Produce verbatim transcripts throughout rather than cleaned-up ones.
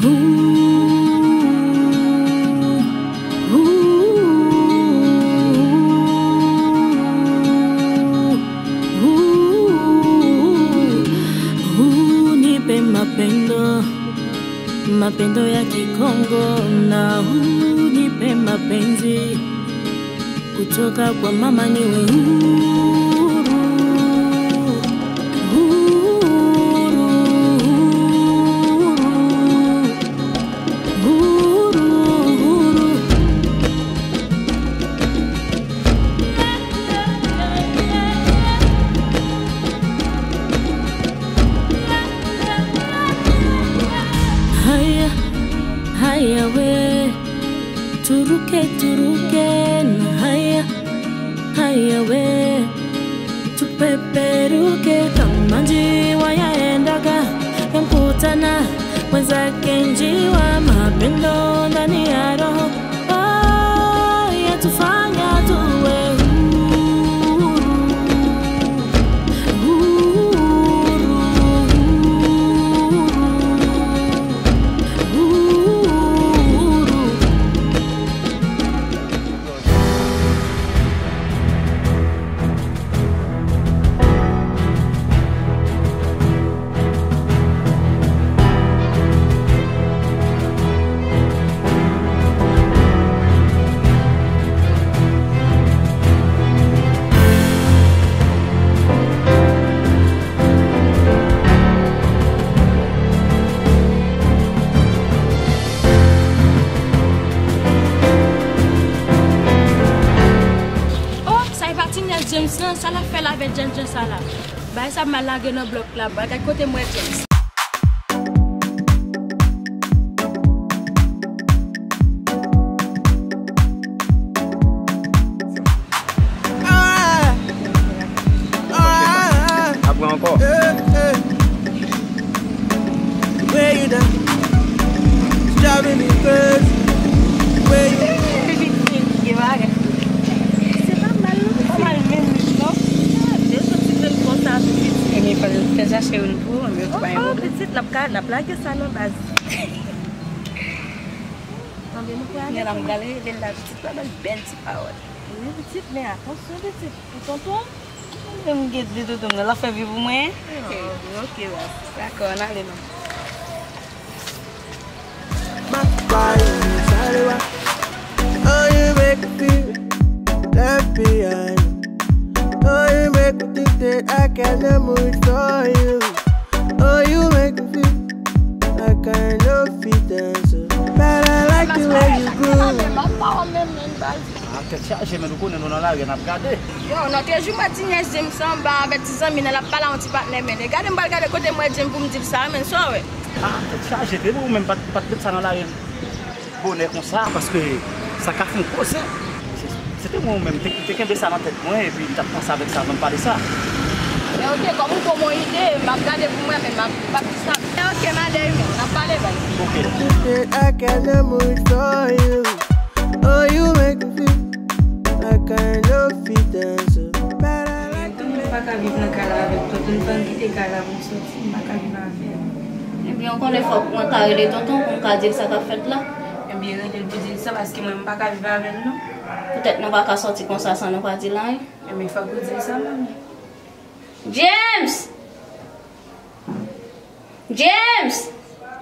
Ooh, ooh, ooh, ooh, nipe mapendo, mapendo ya kikongo, na ooh, nipe mapenzi kutoka kwa mama niwe huru, huru, huru, huru, huru. Haya, haya we. Turuke, turuke, na haya, haya we. Tupeperuke kama njiwa yaendaga, yankutana mwenzake njiwa, mapendo ndani ya roho. Oh, yatufanya tuwe huru. Huru, huru, huru. Oh, sa e pa ti nyès James lan, sa l ap fè la avèk James James sa la? Bagay sa mal lage nan blòk la, bagay kote m wè James. Apre ankò. Where you done? It's driving me crazy. Where you Se pa mal non, se pa mal menm non. Dezòd ti menm konsa tou pitit. Ebyen fè chache youn pou ou, men pa gen pwoblèm. Pitit, n ap ka, n ap lage sa nan baz. Tande nou prale. Nè la m prale, lè l la pitit la, bèl, bèl ti pawòl. Wi, pitit, men atansyon, pitit. Pou tonton, m gen di tonton m nan, l ap fè vi pou mwen. Ok, baz. Dakò, ann ale non. My body, Shalewa. Oh, you make me feel left behind. Oh, you make me think that I can never move for you. Oh, you make me feel like I know fit dance. But I like the way you groove. Ah, tèt chaje, men nou konnen nou nan lari a, n ap gade. Yo, nou te jwe ti nyès James anba avèk ti zanmi nan, l ap pale a yon ti patnè, men gade m pral gade kote m wè James pou m di l sa, men sa w wè. Ah, tèt chaje, depi ou menm pa t, pa t met sa nan lari bonè konsa, paske sa ka fè yon koze. Se, se te mwen ou menm, te, te kenbe sa nan tèt mwen, epi m t ap panse avèk sa, avan m pale sa. Men ok, kòm ou ban m yon ide, m ap gade pou mwen, men m ap, m ap di sa. Men ok, m ale wi, n ap pale, baz. Ok. Think that I can never move for you. Oh, you make me feel like I know fit dance. But I like the way. Tonton pa ka viv nan kay la avèk tonton, li pa kite kay la pou m soti, m pa ka viv avè l. Ebyen, ou konnen fòk mwen ka rele tonton pou m ka di l sa k ap fèt la. Ebyen, rele l pou di l sa, paske mwen, m pa ka viv avè l non. Poutèt nou pa ka sòti konsa san nou pa di l anyen. Ebyen, fòk ou di l sa, manmi. James! James!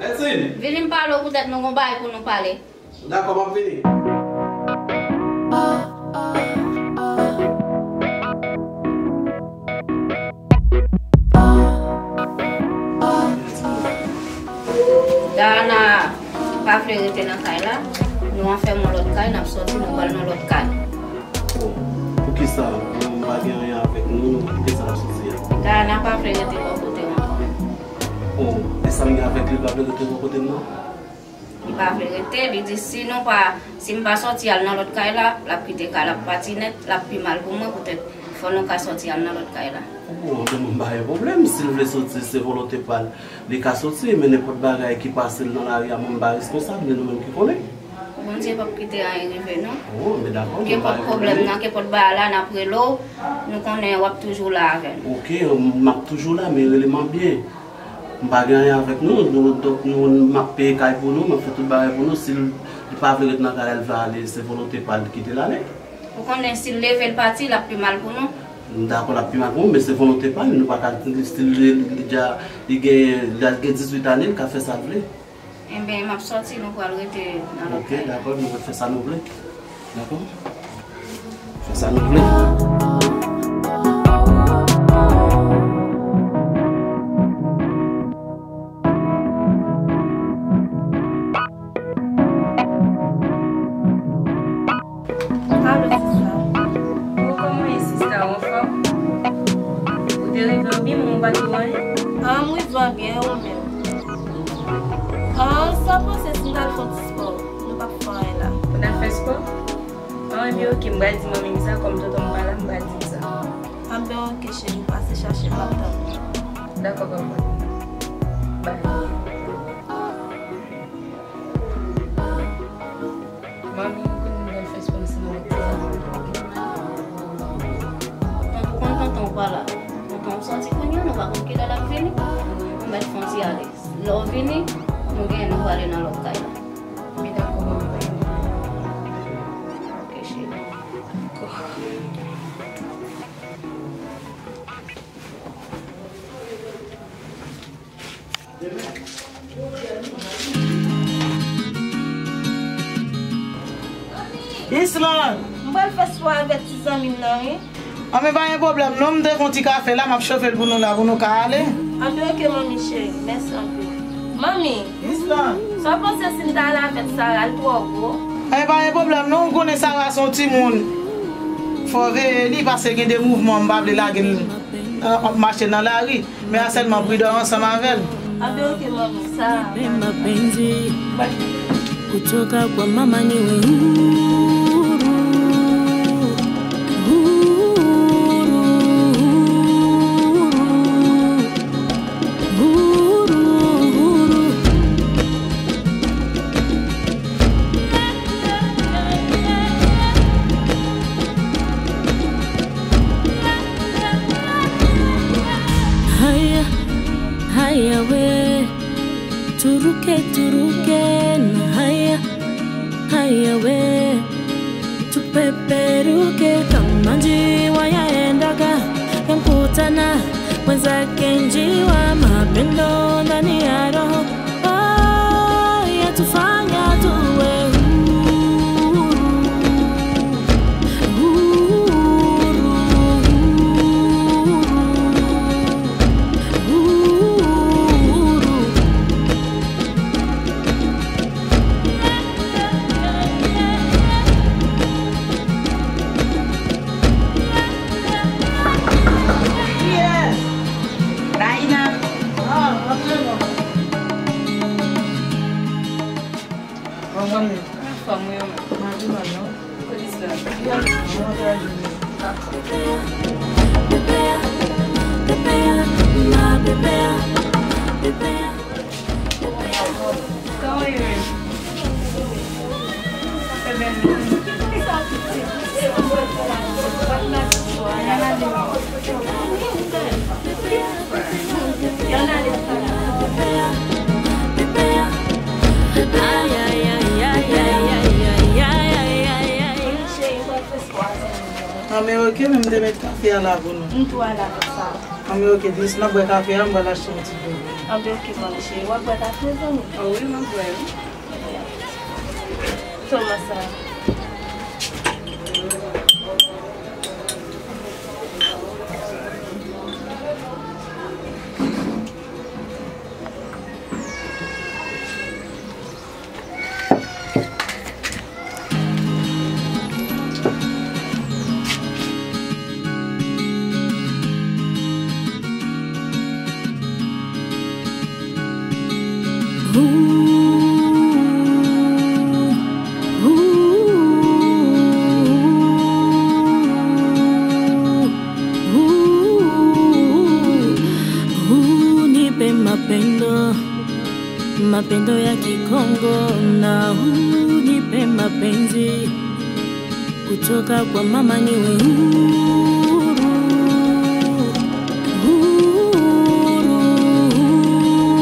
Lètine! Vini m pale w poutèt nou gon bagay pou nou pale. Dakò, m ap vini. Dana pa vle rete nan kay la. Nou anfèm yon lòt kay, n ap sòti, nou pral nan lòt kay. Oh, poukisa? M pa gen anyen avèk nou, nou kite sa n ap sòti a. Dana pa vle rete bò kote w ankò. Oh, e sa m gen avèk li, l pa vle rete bò kote m nan? Li pa vle rete, li di si nou pa, si m pa sòti al nan lòt kay la, l ap kite kay la, l ap pati nèt, l ap pi mal pou mwen, poutèt fò nou ka sòti al nan lòt kay la. Oh, bon, m pa gen pwoblèm, si l vle sòti, se volonte pa l, li ka sòti, men nenpòt bagay ki pase l nan lari a, mwen m pa responsab, men nou menm ki konnen. Bondye p ap kite anyen rive nou. Oh, men dakò, kenpòt pwoblèm nan, kenpòt bagay la, n ap rele w, nou konnen w ap toujou la avè n. Ok, m ap toujou la, men rele m an byen. M pa gen anyen avèk nou, nou, donk nou, m ap peye kay pou nou, m ap fè tout bagay pou nou. Si l, li pa vle ret nan kay la, li vle ale, se volonte pa l, kite l ale. Ou konnen si l leve l pati, l ap pi mal pou nou. M dakò, l ap pi mal pou nou, men se volonte pa l, nou pa ka, si l, li, li dja, li gen, li gen dizuit ane, li ka fè sa l vle. Enben, m ap sòti, nou pral rete nan lòt kay la. Ok, dakò, nou pral fè sa nou vle. Dakò? Fè sa nou vle. Alo, sista. Ou kòman ye, sista? Ou anfòm? Ou te rive anbyen, men ou pa di w anyen? Ah, m rive anbyen, e ou menm? Ah, sa w panse si n t al fè yon ti spò? Nou p ap fè anyen la. Pou n al fè spò? Ah, enben, oke, m pral di manmi m sa, kòm tonton m pa la, m pral di l sa. Ah, ben, oke, cheri, pase chache m, m ap tann ou. Dakò, bòbòt. Bay. Manmi, ou konnen m pral fè spò ansanm avèk ti zanmi m. Tonton, konn tonton w pa la. Tonton w sòti kounye a, nou pa konn kilè l ap vini. Nou mèt fè yon ti ale. Lè w vini, nou gen, nou prale nan lòt kay la. Men dakò, manmi, pa gen pwoblèm. Oke, cheri. Dakò. Island! M pral fè spò avèk ti zanmi m nan, wi. Anben, pa gen pwoblèm non, m te fè yon ti kafe la, m ap chofe l pou nou la, pou nou ka ale. Anben, oke, manmi cheri, mèsi anpil. Manmi, Island! Sa w panse si n ta ale avèk Sara, l twò gwo? Anben, pa gen pwoblèm non, ou konnen Sara se yon timoun. Fò veye li, paske gen de mouvman, m pa vle lage l, ap mache nan lari. Men a sèlman pridan ansanm avè l. Anben, oke, manmi, sa. Mapenzi kutoka kwa mama ni we huru, huru, huru, huru, huru. Haya, haya we, turuke, turuke, na haya, haya we, tupeperuke kama njiwa yaendaga, yankutana, mwenzake njiwa, mapendo ndani ya roho. Oh, yatufanya tuwe huru. Huru, huru, huru, huru. Kiyès? Raina. Ah, antre non. Anmwey. Anfòm, wi, ou menm? Mwen pi mal non. Polis la. Bebe, bebe, ma bebe, bebe. Kòman w ye menm? Sa fè bèl wi. Ann ale. Ann ale. Ay, ay, ay. Anben, oke, men m te met kafe a la pou nou. M tou ale avèk sa. Anben, oke, jis n ap bwè kafe a, m pral achte yon ti dlo. Anben, oke, manmi cheri. W ap bwè kafe, zanmi? Ah wi, m ap bwè, wi. Toma sa. Nipe mapendo, mapendo ya Kikongo, na unipe mapenzi kutoka kwa mama niwe huru, huru, huru.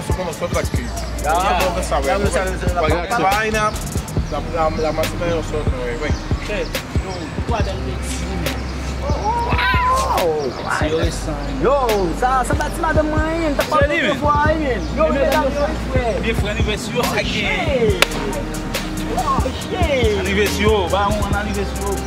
kòmanse pran sòt la ki. Ya, ya, bon, sa, ya, wè, sa, wè. Sa, sa, sa, pa gen aksyon. Bay nan la, la, la, mas nan yon sòt, wè, wè. Chè, yo, twa bèl bèt. Wow! Yo, sa, sa pa ti madanm mwen, wi, m t ap pale de fwa, wi, men. Yo, medam yo, frè. Byen frè, anivèsè yo, sa gen. Oh, shit! Anivèsè yo, ba yon anivèsè yo.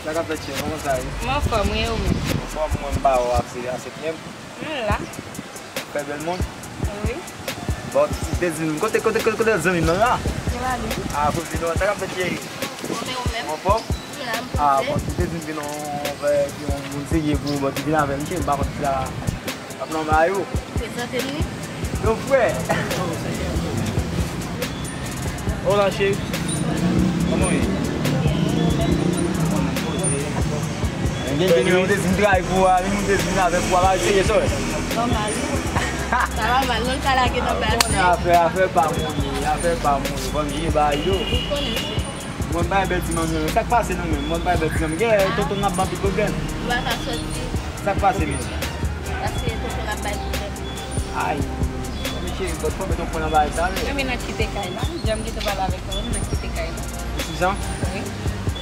Sa k ap fèt, chè? Kòman sa ye? Mwen anfòm, wi, ou menm? Anfòm, mwen m pa wè w ap se a setyèm. Mwen la. Fè bèl moun? Wi. Bon, ti te di m, kote, kote, kote, kote zanmi m nan la? Mwen la, wi. Ah, kote li nan? Sa k ap fèt, cheri? Mwen, ou menm? Anfòm? Mwen la, m poze. Ah, bon, ti te di m vin yon, yon moun serye pou ou, bon, ti vin avè m, cheri, m pa konn si sa ap nòmal yo. Prezante m li. Yo, frè. Hola, cheri. Kòman w ye? Gen, gen, gen moun te di m travay pou ou a, gen moun te di m avèk ou a, pa serye, sè. Nòmal. Sa va mal, non, l ka lage nan plas li. Afè, afè pa moun, afè pa moun. Bon, m jere bagay yo. Ou konnen, cheri. Mwen bay bèl ti manmi yo. Sa k pase nou menm? Mwen bay bèl ti manmi. Gen tonton n ap ban tout pwoblèm. Ou pa ka soti. Sa k pase menm? Paske tonton n ap bay pwoblèm. Ay, mesye, bòt fò mete yon pwen nan bagay sa, men. Mwen menm nan kite kay la. Jan m gentan pale avèk ou, mwen nan kite kay la. Ou sou sa? Wi.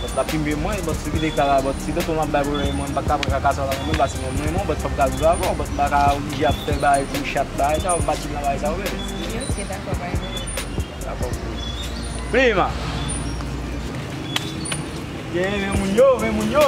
Bòt la pi byen mwen, bòt sou kite kay la, bòt si tonton m ap bay pwoblèm, mwen m pa ka pran kaka sa la, mwen menm, paske mwen, mwen, mwen, bòt fò m ka viv avè w, bòt m pa ka oblije ap fè bagay pou chat, bagay sa, ou pa chit nan bagay sa, ou menm. Wi, ok, dakò, pa gen pwoblèm. Dakò. Prima. Gen, men moun yo, men moun yo.